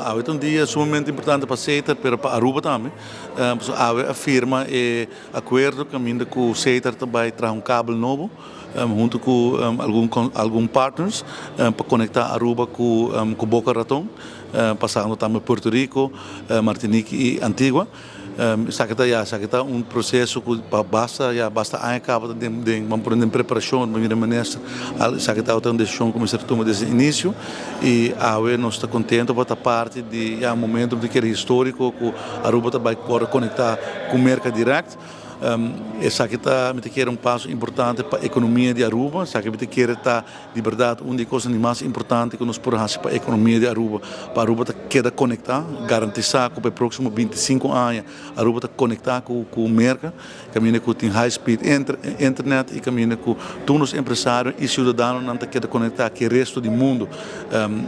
Awe ta un dia sumamente importante pa Setar, pero pa Aruba tambe. Pasobra awe a firma e akuerdo kaminda ku Setar ta bai traha un kabel nobo huntu ku algun partners pa konektá Aruba ku Boca Raton, pasando tambe Puerto Rico, Martinique i Antigua. Esaki ta ya, esaki ta un proceso cu pa basta ya basta aña caba ta den den ban pone den preparacion pa mira minister al esaki tabata un decision cu mester tuma desde inicio y awe nos ta contento pa ta parti di ya un momento mi ta kere historico cu Aruba ta bay por conecta cu Merca direct. Esaki ta mi ta kere un paso importante pa economia di Aruba, esaki mi ta kere ta Di berdad, un di e kosnan di mas importante ku nos por hasi pa ekonomia di Aruba, pa Aruba ta keda konektá, garantisá ku pa e próksimo 25 aña Aruba ta konektá ku ku Merka, kaminda ku tin high speed internet i kaminda ku tur nos empresario i siudadanonan ta keda konektá ku e resto di mundu.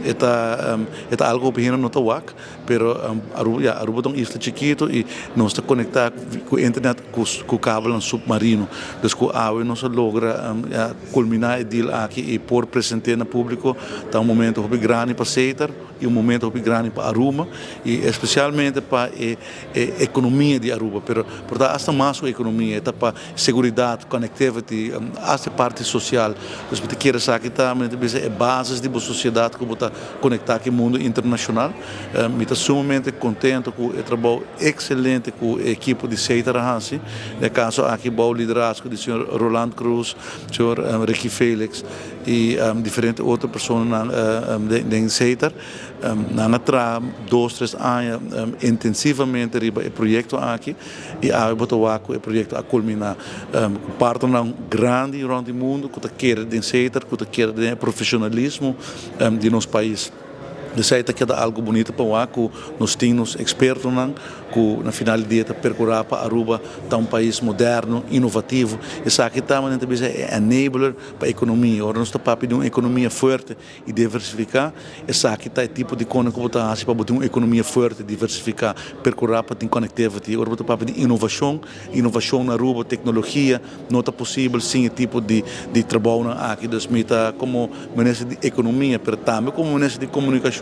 E ta e ta algu ku hopi hende no ta wak. Pero Aruba, ya, Aruba ta un isla chikito y nos ta conecta cu internet cu kabelnan submarino. Dus cu awe nos a logra ya culmina e deal aki y por presente na publico ta un momento hopi grandi pa Setar y un momento hopi grandi pa Aruba y especialmente pa e e economia di Aruba. Pero por ta hasta mas cu economia, e ta pa seguridad, connectivity, hasta e parti social. Dus bo ta kere esaki ta, mi ta bisa, e basis di bo sociedad cu bo ta conecta cu e mundo internacional. Mi ta sumamente contento cu e trabou excelente cu e ekipo di Setar a haci. Den e caso aki bou liderazgo di señor Roland Croes, señor Ricky Felix y diferente otro personanan den Setar. Nan a traha dos, tres aña intensivamente riba e proyecto aki y awe bo ta wak cu e proyecto a culmina cu partnernan grandi rond di mundo cu ta kere den Setar, cu ta kere den e profesionalismo di nos pais. Esei ta keda algo bunito pa wak cu nos tin nos expertonan cu na final di dia ta percura pa Aruba ta un pais moderno, inovativo. Esaki ta manera ta bisa e enabler pa economia. Ora nos ta papia di un economia fuerte y diversifica, esaki ta e tipo di cona cu bo ta haci pa bo tin un economia fuerte, diversifica, percura pa tin connectivity. Ora bo ta papia di inovacion, inovacion na Aruba, tecnologia, No ta posibel sin e tipo di di trabounan aki. Dus mi ta komo minister di ekonomia pero tambe komo minister di komunikashon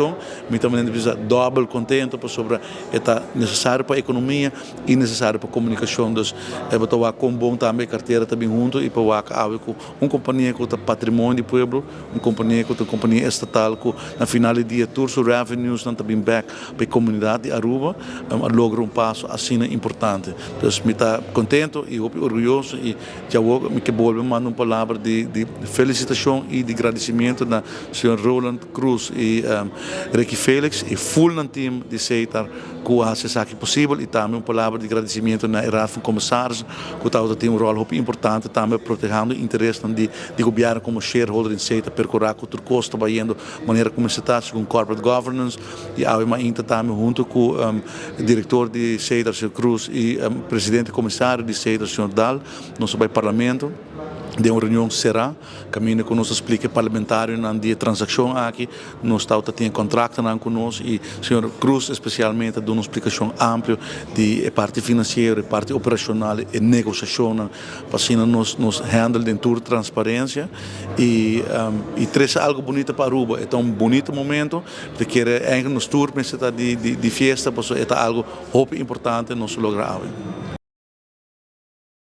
mi ta manera di bisa dòbel kontento pasobra e ta nesesario pa ekonomia i nesesario pa komunikashon. Dus e bo ta wak kon bon tambe e kartera ta bin huntu i pa wak awe ku un kompania ku ta patrimonio di pueblo, un kompania ku ta un kompania estatal ku na final di dia tur su revenuesnan ta bin bèk pa e komunidat di Aruba a logra un paso asina importante. Dus mi ta contento y hopi orguyoso y djawo mi ke bolbe manda un palabra di di felicitacion y di gradicimiento na señor Roland Croes y Ricky Felix y full nan team di Setar cu a haci esaki posibel y tambe un palabra di gradicimiento na e Raad van Commissarissen cu tabata tin un rol hopi importante tambe protehando interesnan di di gobierno como shareholder in Setar percura cu tur cos ta bayendo manera cu mester ta segun corporate governance. Y awe mainta tambe hunto cu director di Setar señor Croes y presidente comisario di Setar señor Daal nos a bay parlamento den un reunion cera caminda cu nos a splica e parlamentarionan di e transaccion aki. Nos tawata tin e contractonan cu nos y señor Croes especialmente a duna un splicacion amplio di e parti financiero, e parti operacional, e negociacionnan pa asina nos nos handle den tur transparencia y y trece algo bunito pa Aruba. E ta un bunito momento. Ta kere eigenlijk nos tur mester ta di fiesta pasobra e ta algo hopi importante nos logra awe.